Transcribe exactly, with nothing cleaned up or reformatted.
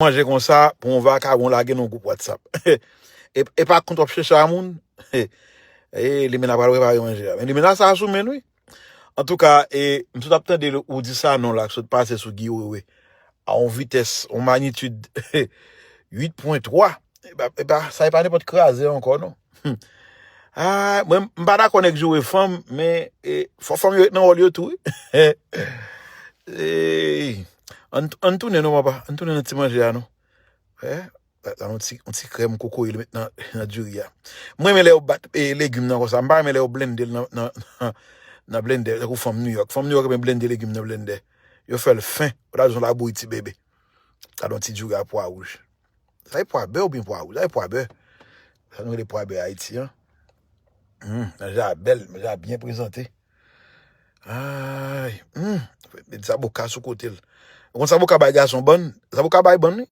manje konsa pou yon vakabon lage nan gwoup WhatsApp. E, e pa kont w ap chèche a moun. E, Limena pral prepare manje a. Men Limena sa a sou men l, wi. Antouka, e, m sot ap tande l, ou di sa non la, k sot pase sou Guy Wewe. A yon vitès, yon manyitid uit pwen twa. E pa, e pa, sa e pa nenpòt kraze ankò, non. Ah, mwen, m pa dakò nèg joure fanm, men e, fò fanm yo ret nan wòl yo tou, wi. E, ann, ann tounen non, papa. Ann tounen nan ti manje a, non. Eh, la, la, yon ti, yon ti krèm kokoye l met nan, nan diri a. Mwen renmen lè yo bat e, legim nan konsa. M pa renmen lè yo blende l nan, nan, nan, nan blendè, tankou fanm New York. Fanm New York renmen blende legim nan blendè. Yo fè l fen. Ou ta di yon labouyi ti bebe. Gade yon ti diri a pwa wouj. Sa e pwa bè oubyen pwa wouj? Sa e pwa bè. Sa nou rele pwa bè Ayiti an. Hmm, manje a bèl, manje a byen prezante. Ay, hmm, met zaboka sou kote l. Ou konn zaboka bay gason bann? Zaboka bay bann, wi.